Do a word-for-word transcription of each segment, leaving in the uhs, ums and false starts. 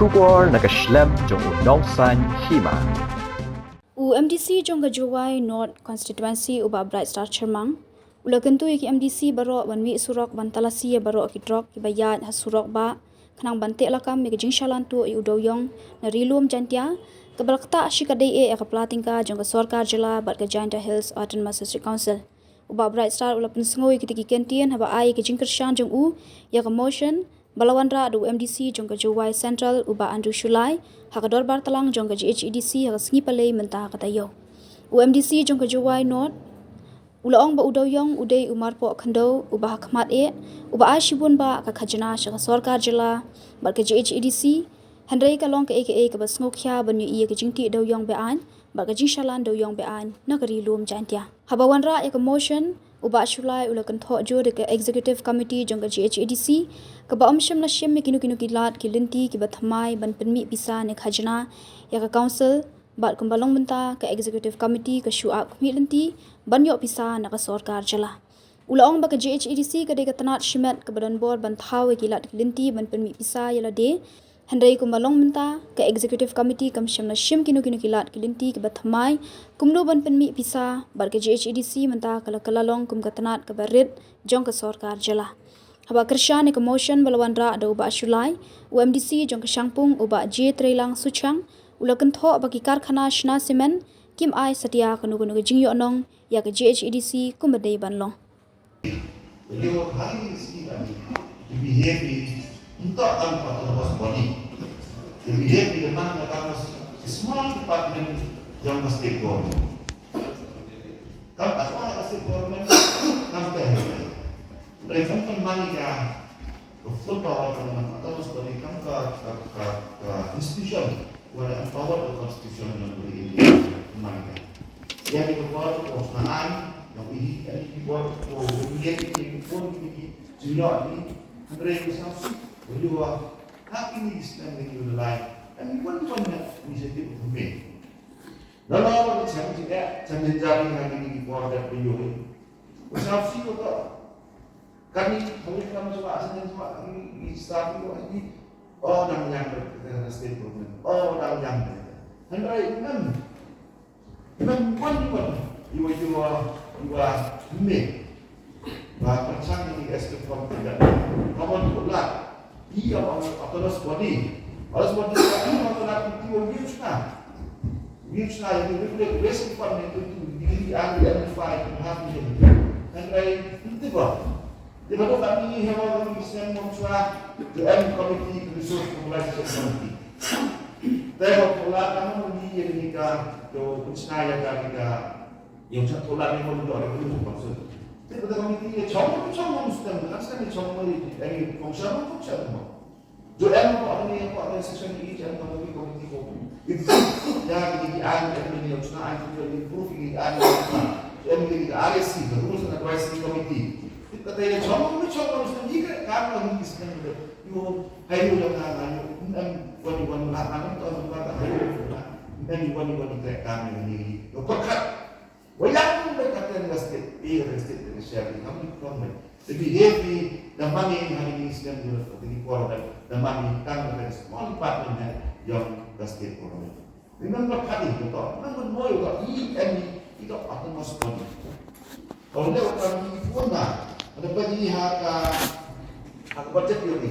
Khubor na ka shlem jong u nongsaiñ hima. U M D C jong ka Jowai North Constituency u Bah Bright Star Chyrmang u la kyntu ïa ki M D C baroh ban mih surok ban talasi ïa baroh ki drok kiba ïaid ha surok bah khnang ban teh lakam ïa ka jingshalan tuh ïa u dewïong na Ri Lum Jaintia kaba la ktah shi ka dei eh ïa ka pla tyngka jong ka sorkar jylla bad ka Jaintia Hills Autonomous District Council. U Bah Bright Star u la pynsngew ïa kita ki kyntien haba ai ïa ka jingkyrshan jong u ïa ka motion ba la wanrah da u M D C jong ka Jowai Central u Bah Andrew Shullai ha ka dorbar tlang jong ka J H A D C ha ka sngi Palei mynta ka taïew. U M D C jong ka Jowai North u la ong ba u dewïong u dei u marpoh khyndew uba ha khmat eh uba ai shibun bah ka khajna sha ka sorkar jylla bad ka J H A D C, hynrei ka long kaei kaei kaba sngewkhia ban ïohi ïa ka jingtih dewïong be-aiñ bad ka jingshalan dewïong be-aiñ na ka Ri Lum Jaintia. Haba wanrah ïa ka motion, u Bah Shullai u la kynthoh jur ïa ka Executive Committee jong ka J H A D C kaba ym shym la shim ïa kino kino ki lad ki lynti kiba thymmai ban pynmih pisa ne khajna ïa ka Council bad kumba long mynta ka Executive Committee ka shu ap khmih lynti ban ïoh pisa na ka sorkar jylla. U la ong ba ka J H A D C ka dei ka tnat shimet kaba don bor ban thaw ïa ki lad ki lynti ban pynmih pisa ïa lade. Hynrei kumba long mynta ka Executive Committee kam shym la shim kino kino ki lad ki lynti kiba thymmai kumno ban pynmih pisa bad ka J H A D C mynta ka la kylla long kum ka tnat kaba rit jong ka sorkar jylla. Haba kyrshan ïa ka motion ba la wanrah da u Bah Shullai, u M D C jong ka Shangpung u Bah J Treilang Suchang u la kynthoh ba ki karkhana shna simen kim ai satia kano kano ka jingïohnong ïa ka J H A D C kumba dei ban long. Yo, hari ini sih kami, the behavior untuk kan autonomous body. The behavior memang datang small department jong ka state government. Kan tak ada state government kan teh. Dari kan mani ka full power kan autonomous body kan ka ka ka, ka institution. Wala empower the constitution ng India. Kumanda. Yan ito po, kung saan, yung i-, yung i-, yung i-, yung i-, sino ni, Andre Kusasi, Ulua, happy ni Islam ni Ulai, and we want to want that initiative to make. No, no, no, it's something that, something that we have to be for that we do. Kusasi ko to. Kami, kami kam jua, sini jua, kami, i-, start ko, i-, oh, dang yang ber-, ber-, state government. Oh, dang yang ber-, Hynrei ngam, ngam wan wan, iwa, iwa, iwa me. Ba pyrshang ni S P form tiga. Kawan pula, iya, autonomous body. Autonomous body, autonomous body, iwa, iwa, Wheelchair, you will be wasting fund into degree and identify to have to do. And I think about it. Di ba kami hewa kami send mo sa to M committee, resource mobilization committee. Tayo pula kami ni ya ni ka to kunsa ya ka ni ka yung sa pula ni mo do ni ko so. Di ba kami ni chong chong mo sa kan sa ni chong mo ni ay kung sa mo kung sa mo. Jo em ko ani ko ani section ni jan ko ni ko ni ko. Itu ya ni an ni ni sna an ko ni proof ni an. Em ni R S C, the Rules and Advisory Committee. Kita tayo chong ni chong ni sna ni ka kan ni sna ni. Yo, hayo ya na na yo. Em wani wani na na to ni ba hayo. Em wani wani ka kan ni. Yo pakat. Wayang da ka ten ka state, eh, ka state ka share ni kam ni kong ni. Tapi heavy, the money in having is kan ni, the poor, the money kan ka small department hai, yang ka state government. Remember kati, betul. Nang pun moyo ka, i, em, i, i ka autonomous body. Kalau dia orang ni pun dah, ada bagi ha ka, ha ka budget dia ni.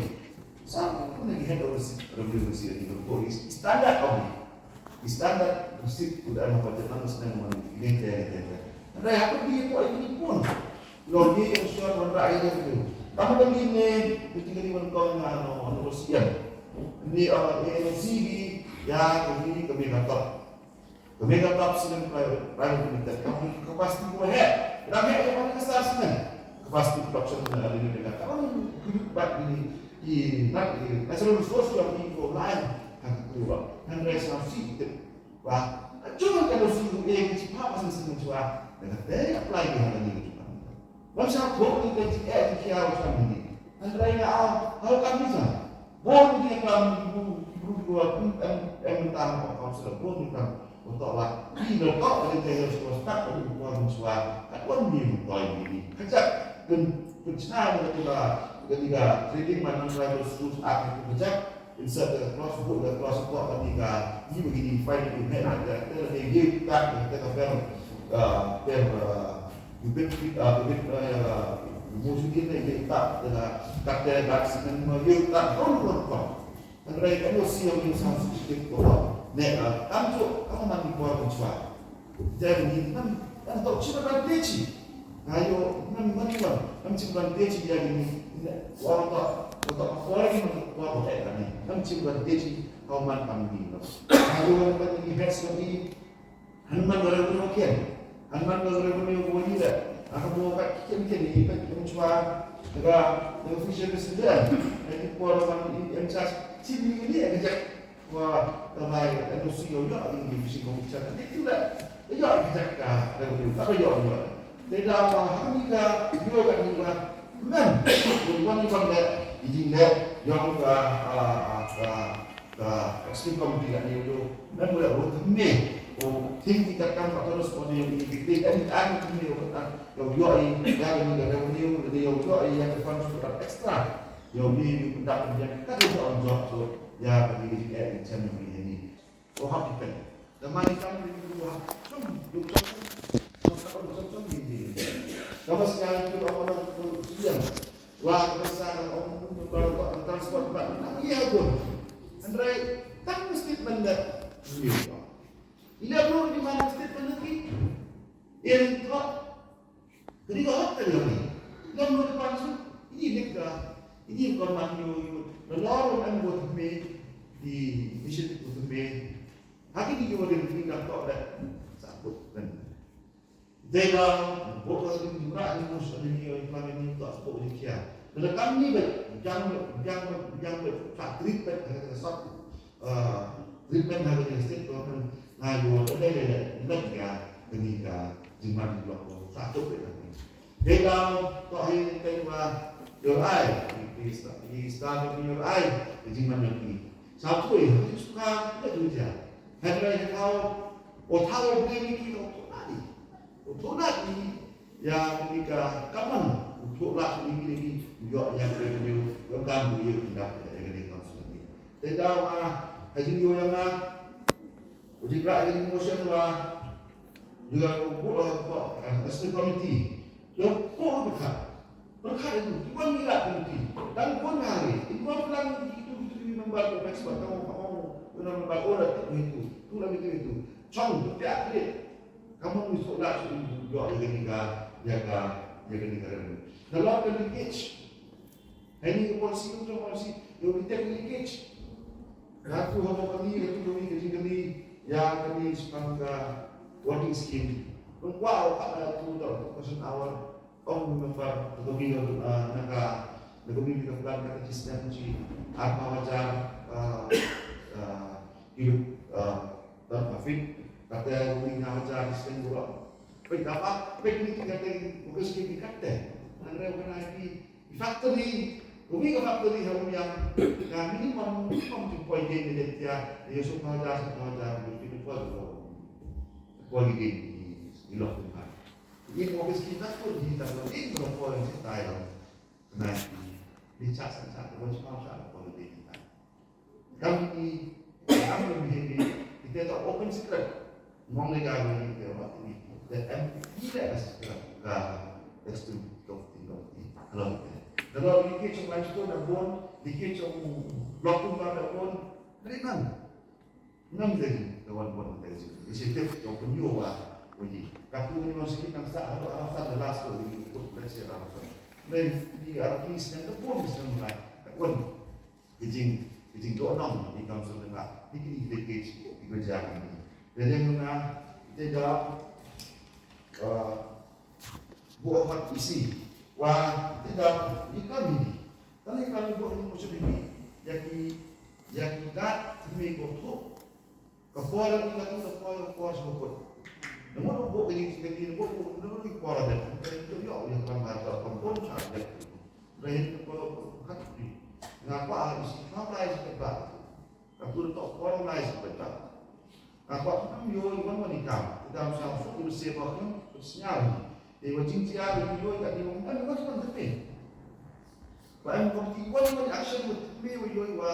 Sa kane ki head of receipt, revenue receipt, ki report, ki standard of it. Ki standard receipt, kuda ano pa jatan, mas nang man, ki deng kaya, kaya, kaya. Hynrei haba ki report, ki report. Lo ki yang suar man rai yang tu. Tama lagi ni, tu tinggal di man kong, ano, ano, sian. Ni, ah, eh, si ki, ya, kami, kami kata. Ka mega top cement private, private limited, ka capacity ko he. Ka he ko ka star cement. Capacity production na limited ka. Ka ban kudut bat ni i nat i natural resource yang i ko lai. Ka ko ba. Kan res na si te. Ba. Cuma ka si ko e ki pa pasan cement cua. Daga te apply di hada ni. Bam sa ko ni ka ji e ki au sa ni. Hynrei nga au, hau kam ni sa. Bun ki kam ki bru, ki bru ki wa, em, em, tam ko kam sa, bun ki kam. Ko to wa, ki no to, ni te hel swa stak, ko ko wa swa. Ka wan ni mo to ni. Ka jak, kun, kun chna ni ka, ka ni ka, trading man man rai ko su ak ko ka jak. Insert the cross, put the cross, put the ka, you will be finding you have the, the, the, you got the, the, the, uh, the, uh, you bit, uh, you bit, uh, you move in the, you got the, got the, got the, you got all the cross. And right, I will see you in some specific, uh, ne, uh, come to, come on, you go and try. Jadi, nam, nam tok chira ban teci. Ayo, nam man wan, nam chira ban teci jadi ni. Wa tok, tok apa lagi man wa ko tak ni. Nam chira ban teci kau man pang ni. Ayo, ban ni best lagi. Han man bara ko ken. Han man bara ko ni ko ni da. Aku mau kat ken ken ni kat ken chua. Daga, daga fisher ke sedang. Lagi kuat man ni em chas. Sini ni ni aja. Wa, ka bai, ka dosi yo yo, ini di bisi kong bicara. Ni tu lah. Yo, bicara ka, ka dosi, ka yo yo. Te da wa, ha ni ka, yo ka ni wa. Men, wan ni wan le, ini le, yo ka, ah, ah, ka, ka, extreme committee ka ni yo. Men boleh ro me. O, ting kita kan, ka terus ko ni ini, ini, ini, ini, ini, yo, yo, ini, ya, ini, ini, yo, yo, ini, ya, extra. Yow, ni, ni pyndak pyndiang, ka dei ka ong jok tu, ïa, ka dei ka jingeh, jingchem jong ngi hangne. Oh, hap depend. Da ma ni kam ni tu hap, chum, duk chum, chum, chum, chum, chum, ni, ni. Ka ba sñiaw tu ong ong tu siang. Wa, ka ba sa ong ong tu ba ong transport ba. Na, ïa, tu. Hynrei, tang mesti pyndak. Ni, ni. Ila bro, di mana mesti pyndak ni? Ïa, tu. Ka dei ka hok ka jong ngi. Ngam nud ban suk. Ini leit ka. Ini ka man ïa u. Nalor ruh em ko thymme. Di mission ko thymme. Ha kine ki wan ki dang tok leh. Sa kut kan. Dei da bok ka dei mra ni mus ni ïa i plan ni tok bok ni kia. Lada kam ni bad jang bad jang bad jang bad sa trip bad ha ka sat. Ah, treatment ha ka state ko kan nga ïoh ka dei dei dei dei ka kani ka jingman block ko sa tu ka ni. Dei da to hi kai wa your eye. Ki sta ki sta ki your eye. Ka jingman yang ni. Sa tu ha ka suka ka tu ja. Hynrei thaw o thaw o bri ni ki to to na ni. O to na ni. Ïa kane ka kaman u thoh lah kine kine ki u ïoh ïa kane ka revenue, ïoh kan u ïoh ki dap ïa kane ka council ni. Te da wa ha jingïoh ïa nga u jingkra ïa kane ka motion wa ïa u buh, eh, buh, eh, executive committee. Ïoh buh pyrkhat. Pyrkhat ïa tu, ki wan ngi lad committee. Dang bun hari, ki wan plan ki tu ki tu ki member ka best ba ka ong ka ong, member ora tu itu, tu lagi tu itu. Chong tu pia klik. Ka mut ngi shu lah shu ïoh ïa kane ka, ïa ka, ïa kane ka revenue. Nalor ka leakage. Hangne ka policy, ka policy, ïoh detect leakage. Ka tu haba kane, ka tu kane, ka jingkane, ïa kane shaphang ka voting scheme. Nang kwah ka, ka tu tau, ka question hour. Ong member, ka kami, ah, na ka, na kami ka plan ka ki snem chi, arphew hajar, ah, ah, kilo, ah, Don Hafid, kata wi nga baca di Seng Burong. Peit apa, peit ni kita tadi, bukan sikit ni kata. Nang reu kena di factory, umi ka factory ha Umiam, ka minimum, minimum tu poi dia ni dia, dia suka aja, suka aja, dia tu poi dia. Poi dia ni, ni loh tu kan. Ni bukan sikit tak pun, ni tak pun, ni tak pun, ni tak pun. Kena ni, ni cak, cak, cak, poi cuma cak, poi dia ni. Kam ni, kam ni, ni, ni, kita tak open secret. Ngong ni ka ni, kita buat ni. Dan M P dah kasi secret. Ka, extreme, tok, tok, tok. Kalau kita. Kalau ni ke cuma itu dah bon, ni ke cuma blok pun dah bon. Dari mana? Ngam dei ka wan wan dei ji. Initiative jong pynïoh wa. Uji. Ka tu ni mesti kita sa ha Arafat the last tu di put let's say Arafat. Then di Arafat ni sedang tepung sedang mulai. Ka wan. Kijing, kijing tu nong ni kam sedang lah. Ni kini dikit, di kerja ni. Jadi ngena kita jawab, uh, buat isi. Wa kita ni kami ni. Tadi kami buat ni macam ini. Jadi, jadi kat kami buat tu. Ka por ka tu, ka por, ka por sha ka por. Namar u bok ka jingkati, u bok, u bok, u bok ka por da. Ka jingkati ïoh ïa ka mar ka por sha ka por. Ka jingkati ka por ka por. Nga kwah ïa shi kam lai shi kaba. Ka tu ka por lai shi kaba. Nga kwah kam ïoh ïa wan wan i kam. Ka kam sha suk ïa se ba kam sñiaw. Te wa jingjia ïa ïoh ïa ka dei wa kam ïoh wan wan te. Ba em komiti wan wan action wa te wa ïoh wa.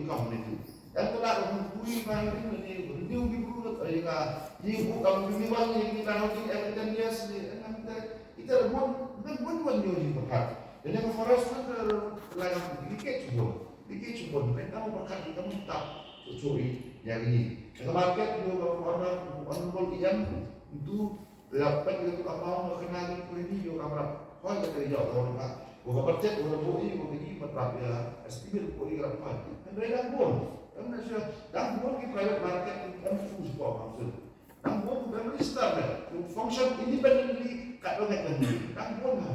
income ne tu. Em tu la ka pun kui mai ni ni ni ki bru ka ai ka ni bu kam ni wan ni ni la no ki em ten years ni em te ita bun bun bun bun yo ni ka phat. Ene ka forest man ka la ka ni ke chubon. Ni ke chubon ni ka mo ka ni ka mo ta. Cho i ya ni. Ka market yo ka ko na ko na ko yam tu. Ïa peit ïa ka amount ba kane ka kuri ni ïa ka mrap. Hoi ka ïa ka mrap. Ko ka budget ko ka bui ko ka ni mrap ïa estimate ko ïa ka mrap. Kan dei dang bun. Kan na sha dang bun ki private market ki kan fu ko council. Dang bun ki family star ne. Ki function independently ka dong ka ni. Dang bun ha.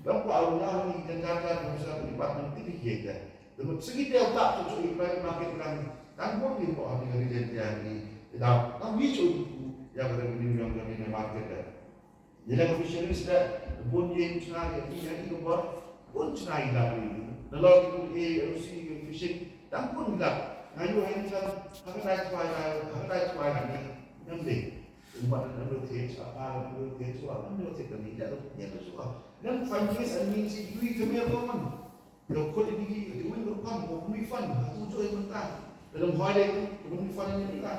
Dang ko au na ni kan kan kan sa ni ba ni ti ki ke. Dang segi te tak tu i private market kan. Dang bun ni ko ha ni ka region ïa ni. Dang dang wi chu ïa ka revenue ïa ka ni market. Ïa la ka fisheries da bun ïa u chna ïa ki ïa ki ka bor bun chna ïa la u. Na la ki bun ïa u si ïa fishing dang bun ïa la. Nga ïa u hen chan ha ka dai chwa ïa ha ka dai chwa ïa ni. Nam de. Umpat nam de thied chwa pa nam de thied chwa nam de thied kani ïa ïa chwa. Nam fan chis an min si yui ka mer ko man. Lo khot ïa ki, ïa ki win rukom, ko pynmih fund, ha tu joi mynta. Dalam hoi dei tu, ko pynmih fund ïa mynta.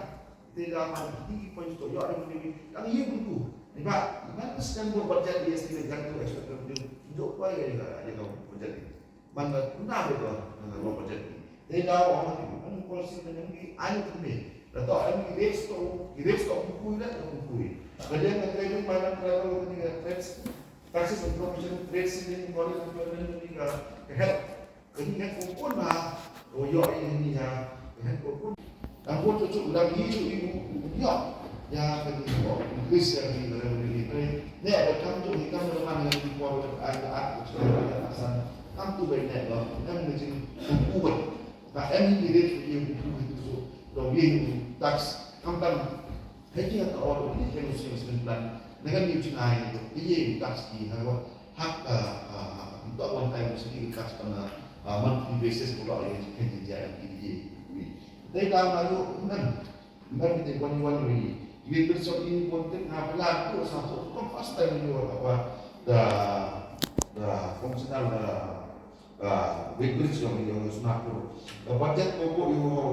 Te da man, ïa ki point to, ïa da mynta, tang ïa mynta. Ni ba, man ka scan bo budget ïa estimate kan tu expect kan tu. Jok ko ïa ka, ïa ka budget ni. Man ka, na be ko, na ka budget ni. Te da, ong ïa ki, man policy kan ïa ki, ai tu ni. Dato em ki rates to, ki rates to buku ina to buku. Ka liang ka training malam travel ni ka trades, taxes and provision, trade saving, college and government ni ka ka help. Ka ni help ko pun ma, o yo ini ha, ka help ko pun. Ang pun tu tu ulang ni tu ibu yo. Ya ka ni ko, English ya ni ka ni ni. Ne da kam tu ni kam da man ni ko da ai da at ko da asan. Kam tu bai ne ba, kam ni jin ko pun. Ka em ni de tu ye ku ku tu so. Do ye ku tax kam tam. Hei ki ha ka or ni hei sing sing plan. Na ka ni tu nai ye tax ki ha ko. Hak ka to one time sing tax on a monthly basis ko lo ye hei ki ya ki ye. Dei da na yo nan. Nan ki te wan wan ri. Ye bil so ni bon te na pala ko sa so ko first time yo ka da da functional da Ah, weighbridge jong, jong Sonapur. Ka budget ko ko ïa,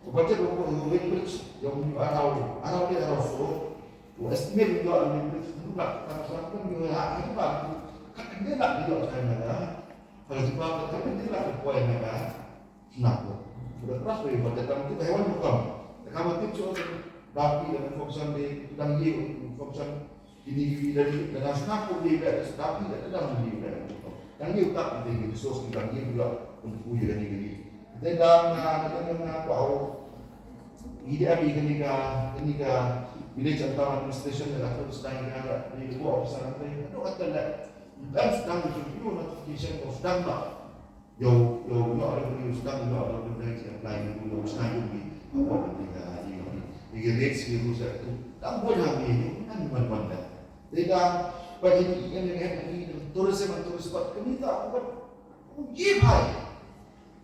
ka budget ko ko ïa weighbridge jong ïa araw, araw de araw so. Ko estimate ïa weighbridge tu ba ka Sonapur ïa ha ha ba. Ka ka de la ïa ka na. Ka ji ba ka ka de la ko ïa na ka. Sonapur. Ko da kras ïa budget tam ti bai wan ko kam. Ka ma ti cho ba ki da function de dang ïa function. Kini ki dang, dang sngap ko dei da sngap ni da dang ni da. Dang ïa utak ni dei resource ni dang ïa pula untuk kuya ni ni. Dei dang na dang na ko au. Ida abi kani ka kani ka village and town administration da ko sdang ni da ni ko officer ni da. Dok kata da. Dang sdang ni ko notification ko sdang ba. Yo, yo, yo, yo, yo, sdang yo, yo, yo, yo, apply yo, yo, sdang yo, yo, yo, yo, yo, yo, yo, rates yo, yo, dang bun ha yo, yo, nan man man da. Dei da, ba ni, ni, ni, ni, ni, tourism and tourist spot, kani ta, ko, ko, ye bhai.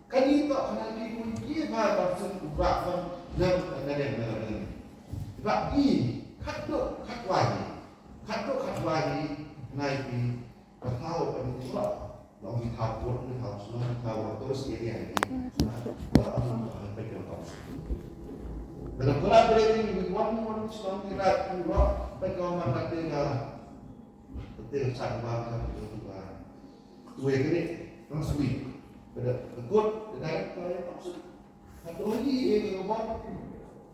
Kani ta, kana ni, ko, ye bhai, ba sun, ko, ba, ba, na, na, na, na, na, na. Ba, i, khat do, khat wai, khat do, khat wai, na, i, ba, thaw, ba, ni, ba. Long ki thaw port, ki thaw shnong, ki thaw tourist area hi. Ba, ba, ba, ba, ba, ba, ba. Dalam collaborating with one, one shnong ki rat, ki rat, ba, ka man rat de ka. Te sa ba, ka, ka, ka, ka. Tu ye kene, tang sui. Ba, da, da kot, da, da, da, Ka dei hi ïa ka bor.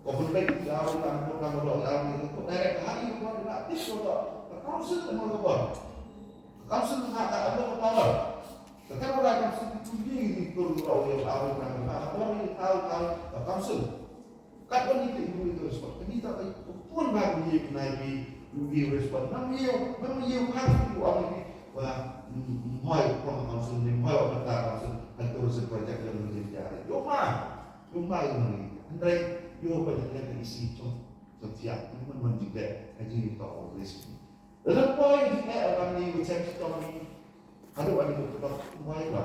Ko pynbeit ïa u, ïa u, ïa u, ïa u, ïa u, direct ha ïa ka bor, ïa u, ïa u, ïa u, council ka bor. Council ha ka, ka power. Ka, ka bor council ki tu ïa ki tur ïa u, ïa u, ïa u, ïa u, ïa u, ïa u, council. Kat wan ïa ki tu ïa u, ïa u, ïa u, ïa u, ïa u, pun ba ïa u, ïa u, ïa u, ïa u, ïa u, ïa u, ïa u, ïa u, ïa u, ïa u, ïa u, ïa u, ïa u, ïa u, Wa, mm, mm, hoi, kong council, nim hoi, wa, pata council, han tourism project, lam, lim, ja, yo, ma, yo, ma, yo, ma, hynrei, yo, ba, lim, lim, isi, chong, chong, sia, man, man, jing, de, ha, jing, to, o, risk. Lam, poi, jing, eh, lam, ni, wa, chem, chong, ni, Ba ni buh tebak kumbai ba.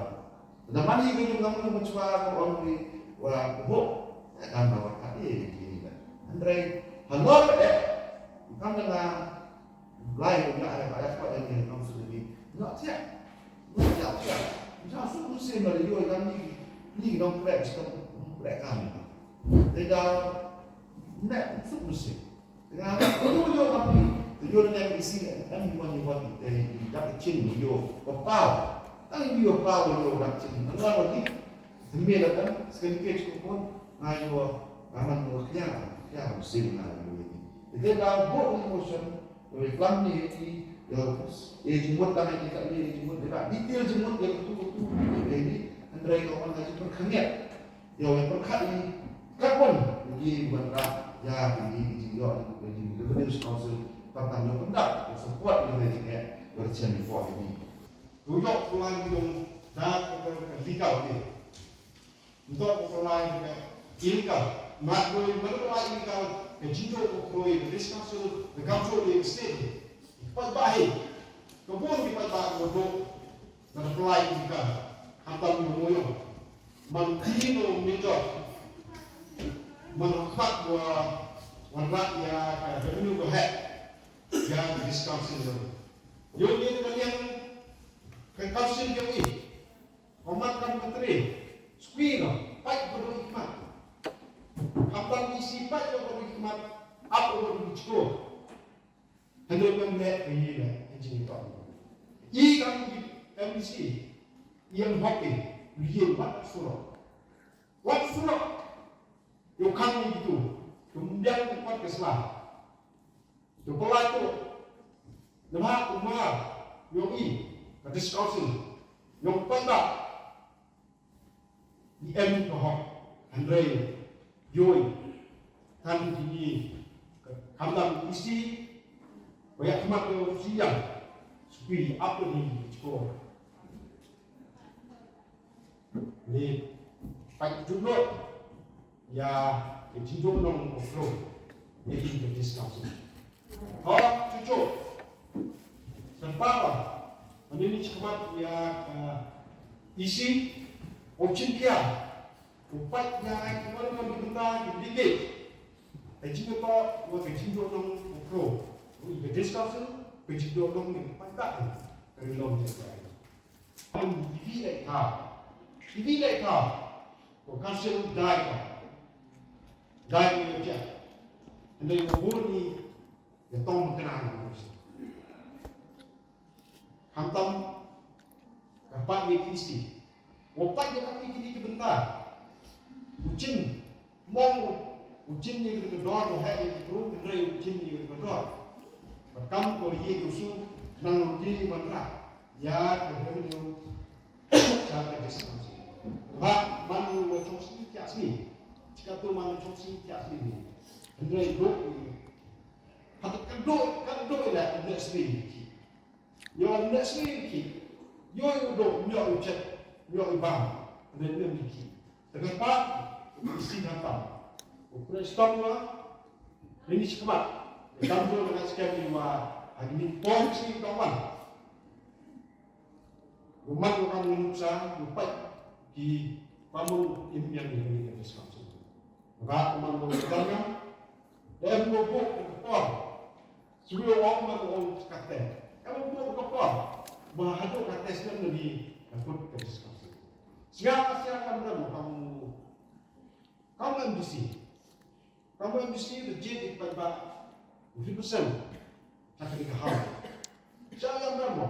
Na man i ka jong nang nang chwa ka on ri wa buh. Kan ba wa ka i ni ni ba. Hynrei halor eh. Kam da nga blai ko nga ai ba ai ko ni kam su ni. Nga tia. Nga tia tia. Nga su ku se ma yo kan ni ni dong krek stok krek kan. Te da ne su ku se. Nga, ko yo yo ka pi. Te yo ne isi ne, em yo ni wa te i dak chin yo. Ko pau. Tang yo pau yo dak chin. Nga wa ni. Te me la kan, sekali ke ko pon. Nga yo, nga man yo kya, kya sin nga yo ni. Te da bo ni motion. Yo plan ni ti yo. E jumut tang ni ka ni jumut da detail jumut ya tu tu. Ni, hynrei ko man ka jumut khangya. Ïa u pyrkhat ïa ka bun ïa ki wanrah ïa ki, ki jingïoh ïa ki Revenue Council, tang tang ïa u pyndap, ïa u support ïa u, ïa u chen ïa u. U ïoh pynlait ïa u da ka, ka, ka legal te. Nto u pynlait ïa ka illegal. Mat doi, mat doi illegal, ka jingïoh u kroi, ka Revenue Council, ka kam jong ïa ka state. Pat ba hi. Ka bun ki pat ba ka dok. Nga pynlait ïa ka, khamtam ïa u Moyong. Man ki no Major. Man u khmat wa, wa rat ïa ka revenue ka heh. Ïa ka discount senior. Ïa u ïa ka liang ka council ïa u i. Wa mat kam ka tre. Squeeze no. Pait ko do i khmat. Khamtam isi pait ko do i khmat. Ap ko do i chko. Hynrei ngam leh ka ïing leh ka jingïathoh. I kam ki M D C, i ïeng hok i, ïeng wat surok. Wat surok. Ïoh khang i tu, kum biang wat ka sla. Ïoh pynlait tu. Namar u mar, ïoh i, ka discouncil. Ïoh pynda. Di em ka hok, hynrei, ïoh, kan kini, khamtam isi, ba ïa khmat ïoh si ïa, sukui ap ni chko. Ni, pait jublo, ïa, ke jingdon nong ko pro, ni ki ke discuss. Ho, chuchu. Sempapa. Ani ni chikmat ïa, uh, isi. O chin kia. O pat ïa, ki wan wan di benda, di dikit. Ai chin ko, wa ke chin do nong o pro. O ke discuss, ke chin do nong ni pat ta. Ke long ni. Ani ni lai ta. Ni lai ta. O ka sel dai ta. Dai ni kia. Ani o ni. Ïa tong kena ni. Khamtam ka pat ïa ki isi. Wa pat ïa ka pi kini ki bynta. U chin mong u chin ïa ka dor, u heh ïa ka dor, u chin ïa ka dor. Ba kam ko ïa ka su nang u chin ïa ban ra. Ïa ka revenue. Cha ka discount. Ba man u wa chong sni kya sni. Chika tu man u chong sni kya sni ni. Hynrei dok ni. Hata ka dok, ka dok ila ka dok sni ni. Ïoh ne sni ki. Ïoh ïoh do, ïoh ïoh chet, ïoh i bam. Ne ne ki. Te ka pa, i si na tam. U pre stom wa, ne ni chikmat. Ne tam do na skem ni wa, ha ni pom si ka wan. U mat u kam ni sa, u pai. Ki pamu im yang ni ni ka stom. Ba u man u dang. Em u bok u por. Suri u ong man u ong kate. Em u bok u por. Ba hadu kate snem nabi ka kut ka discussion. Sia sia kam ram kam kam M D C. Kam M D C the jit ik ba ba represent. Kata di ka hal. Sia kam ram.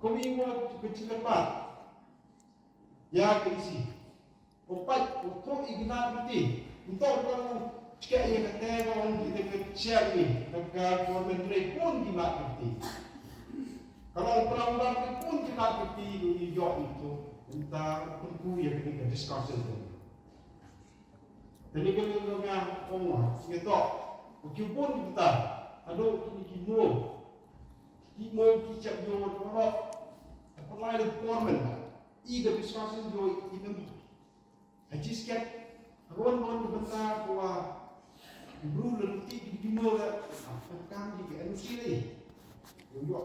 Kami mo kecil lepas. Ya ke isi. Ko pait, ko thok i ginat mesti. Ntok ko cek ïa kata ko ong kita ke share ni. Ka government rei pun ginat mesti. Kalau perang bang rei pun ginat mesti, ko i jok itu. Entah pun ku ïa kini ke discussion tu. Tadi kan ïa nga ong wa, ïa tok. Ko kiu pun kita. Aduh, kini kimo. Kimo ki cek yo ko. Apa lai le government. I ka discussion yo i nem. Ha chi sket. Ron ron ka bynta ko wa. Bru le ti ki dimo le. Kam ki N O C le. Yo yo.